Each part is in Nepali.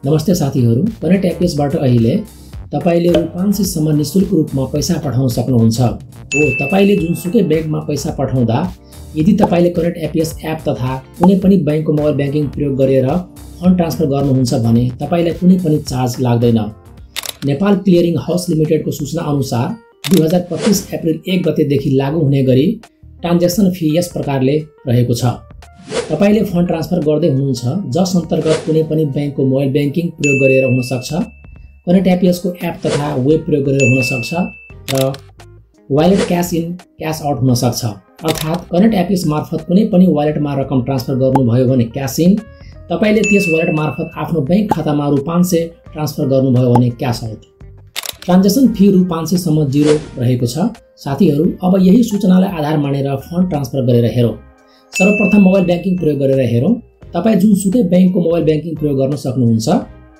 नमस्ते साथीहरू, कनेक्ट एपीएसबाट अहिले तपाईले रु 500 सम्म निशुल्क रूपमा पैसा पठाउन सक्नुहुन्छ। हो, तपाईले जुनसुकै बैंकमा पैसा पठाउँदा यदि तपाईले कनेक्ट एपीएस एप तथा कुनै पनि बैंकको मोबाइल ब्याङ्किङ प्रयोग गरेर फन्ड ट्रान्सफर गर्नुहुन्छ भने तपाईलाई कुनै पनि चार्ज लाग्दैन। नेपाल क्लियरिङ हाउस लिमिटेडको सूचना अनुसार 2025 अप्रिल 1 गतेदेखि लागू हुने गरी ट्रान्ज्याक्सन फी यस प्रकारले रहेको छ। तपाईले फन्ड ट्रान्सफर गर्दै हुनुहुन्छ जस अन्तर्गत कुनै पनि बैंकको मोबाइल ब्याङ्किङ प्रयोग गरेर हुन सक्छ, कनेक्ट एपीएसको एप तथा वेब प्रयोग गरेर हुन सक्छ र wallet cash in cash out हुन सक्छ। अर्थात् कनेक्ट एपीएस मार्फत कुनै पनि वालेटमा रकम ट्रान्सफर गर्नुभयो भने क्याश इन, तपाईले त्यस वालेट मार्फत आफ्नो बैंक खातामा रु 500 ट्रान्सफर गर्नुभयो भने क्याश आउट। ट्रान्ज्याक्सन फी रु 500 सम्म 0 रहेको छ। साथीहरू, अब यही सूचनालाई आधार मानेर फन्ड ट्रान्सफर गरेर हेरौँ। सर्वप्रथम मोबाइल ब्याङ्किङ प्रयोग गरेर हेरौँ। तपाईँ जुनसुकै बैंकको मोबाइल ब्याङ्किङ प्रयोग गर्न सक्नुहुन्छ।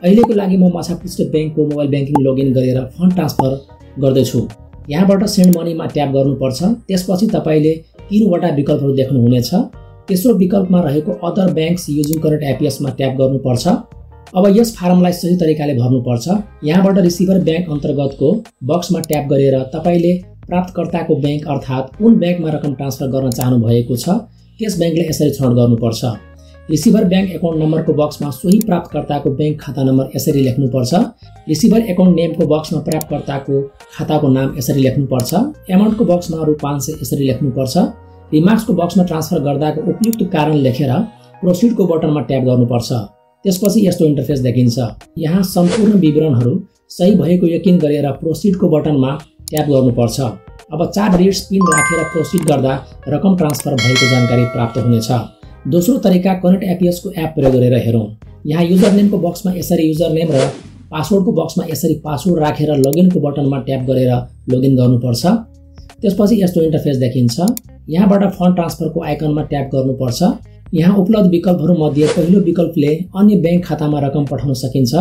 अहिलेको लागि म माछापुच्छ्रे बैंकको मोबाइल ब्याङ्किङ लगइन गरेर फन्ड ट्रान्सफर गर्दैछु। यहाँबाट सेन्ड मनीमा ट्याप गर्नुपर्छ। त्यसपछि तपाईले 3वटा विकल्पहरू देख्नुहुनेछ। तेस्रो विकल्पमा रहेको अदर ब्याङ्क्स युजिङ कनेक्ट एपीएसमा ट्याप गर्नुपर्छ। अब यस फारमलाई सही तरिकाले भर्नुपर्छ। यहाँबाट रिसिभर ब्याङ्क अन्तर्गतको बक्समा ट्याप गरेर तपाईले प्राप्तकर्ताको ब्याङ्क अर्थात् कुन ब्याङ्कमा रकम ट्रान्सफर गर्न चाहनु भएको छ त्यस ब्याङ्कलाई यसरी छनौट गर्नुपर्छ। रिसिभर ब्याङ्क एकाउन्ट नम्बरको बक्समा सोही प्राप्तकर्ताको ब्याङ्क खाता नम्बर यसरी लेख्नुपर्छ। रिसिभर एकाउन्ट नेमको बक्समा प्राप्तकर्ताको खाताको नाम यसरी लेख्नुपर्छ। एमाउन्टको बक्समा रु 500 यसरी लेख्नुपर्छ। रिमार्क्सको बक्समा ट्रान्सफर गर्दाको उपयुक्त कारण लेखेर प्रोसिडको बटनमा ट्याप गर्नुपर्छ। त्यसपछि यस्तो इन्टरफेस देखिन्छ। यहाँ सम्पूर्ण विवरणहरू सही भएको यकिन गरेर प्रोसिडको बटनमा ट्याप गर्नुपर्छ। अब 4 डिजिट्स पिन राखेर प्रोसिड गर्दा रकम ट्रान्सफर भएको जानकारी प्राप्त हुनेछ। दोस्रो तरिका कनेक्ट एपीएसको एप प्रयोग गरेर हेरौँ। यहाँ युजर नेमको बक्समा यसरी युजर नेम र पासवर्डको बक्समा यसरी पासवर्ड राखेर लगइनको बटनमा ट्याप गरेर लगइन गर्नुपर्छ। त्यसपछि यस्तो इन्टरफेस देखिन्छ। यहाँबाट फन्ड ट्रान्सफरको आइकनमा ट्याप गर्नुपर्छ। यहाँ उपलब्ध विकल्पहरू मध्ये पहिलो विकल्पले अन्य ब्याङ्क खातामा रकम पठाउन सकिन्छ।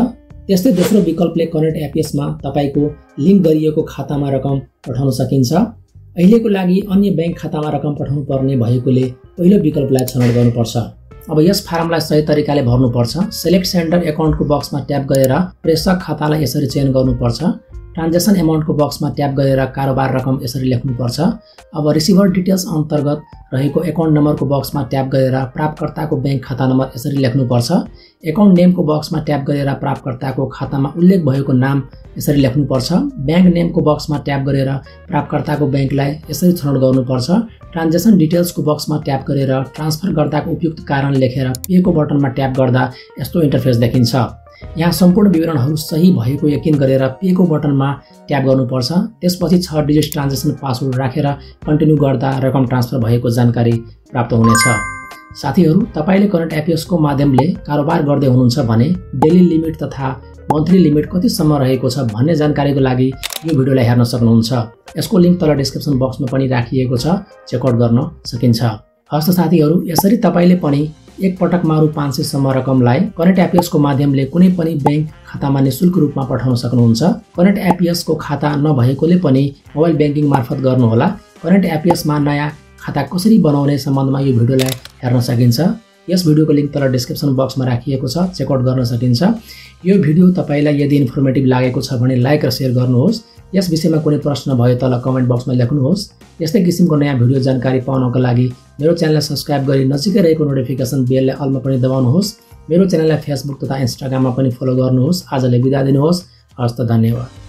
त्यस्तै दोस्रो विकल्पले कनेक्ट एपीएसमा तपाईको लिङ्क गरिएको खातामा रकम पठाउन सकिन्छ। अहिलेको लागि अन्य ब्याङ्क खातामा रकम पठाउनु पर्ने भएकोले पहिलो विकल्पलाई छनौट गर्नुपर्छ। अब यस फारमलाई सही तरिकाले भर्नुपर्छ। सेलेक्ट सेन्डर एकाउन्टको बक्समा ट्याप गरेर प्रेषक खातालाई यसरी चयन गर्नुपर्छ। ट्रान्ज्याक्सन एमाउन्टको बक्समा ट्याप गरेर कारोबार रकम यसरी लेख्नुपर्छ। अब रिसिभर डिटेल्स अन्तर्गत रहेको एकाउन्ट नम्बरको बक्समा ट्याप गरेर प्राप्तकर्ताको ब्याङ्क खाता नम्बर यसरी लेख्नुपर्छ। एकाउन्ट नेमको बक्समा ट्याप गरेर प्राप्तकर्ताको खातामा उल्लेख भएको नाम यसरी लेख्नुपर्छ। ब्याङ्क नेमको बक्समा ट्याप गरेर प्राप्तकर्ताको ब्याङ्कलाई यसरी छनौट गर्नुपर्छ। ट्रान्ज्याक्सन डिटेल्सको बक्समा ट्याप गरेर ट्रान्सफर गर्दाको उपयुक्त कारण लेखेर पेको बटनमा ट्याप गर्दा यस्तो इन्टरफेस देखिन्छ। यहाँ सम्पूर्ण विवरणहरू सही भएको यकिन गरेर पेको बटनमा ट्याप गर्नुपर्छ। त्यसपछि 6 डिजिट ट्रान्ज्याक्सन पासवर्ड राखेर कन्टिन्यू गर्दा रकम ट्रान्सफर भएको जानकारी प्राप्त हुनेछ। साथीहरू, तपाईले कनेक्ट एपीएसको माध्यमले कारोबार गर्दै हुनुहुन्छ भने डेली लिमिट तथा मन्थली लिमिट कतिसम्म रहेको छ भन्ने जानकारीको लागि यो भिडियोलाई हेर्न सक्नुहुन्छ। यसको लिङ्क तल डिस्क्रिप्सन बक्समा पनि राखिएको छ, चेकआउट गर्न सकिन्छ। हस्त साथीहरू, यसरी तपाईले पनि एक पटकमा रु 500 सम्म रकमलाई कनेक्ट एपीएसको माध्यमले कुनै पनि ब्याङ्क खातामा निशुल्क रूपमा पठाउन सक्नुहुन्छ। कनेक्ट एपीएसको खाता नभएकोले पनि मोबाइल ब्याङ्किङ मार्फत गर्नुहोला। कनेक्ट एपीएसमा नयाँ खाता कसरी बनाउने सम्बन्धमा यो भिडियोलाई हेर्न सकिन्छ। यस भिडियोको लिङ्क तल डिस्क्रिप्सन बक्समा राखिएको छ, चेकआउट गर्न सकिन्छ। यो भिडियो तपाईलाई यदि इन्फर्मेटिभ लागेको छ भने लाइक र सेयर गर्नुहोस्। यस विषयमा कुनै प्रश्न भयो तल कमेन्ट बक्समा लेख्नुहोस्। यस्तै किसिमको नयाँ भिडियो जानकारी पाउनको लागि मेरो च्यानललाई सब्स्क्राइब गरी नजिकै रहेको नोटिफिकेसन बेललाई अलमा पनि दबाउनुहोस्। मेरो च्यानललाई फेसबुक तथा इन्स्टाग्राममा पनि फलो गर्नुहोस्। आजलाई बिदा दिनुहोस्। हस्त, धन्यवाद।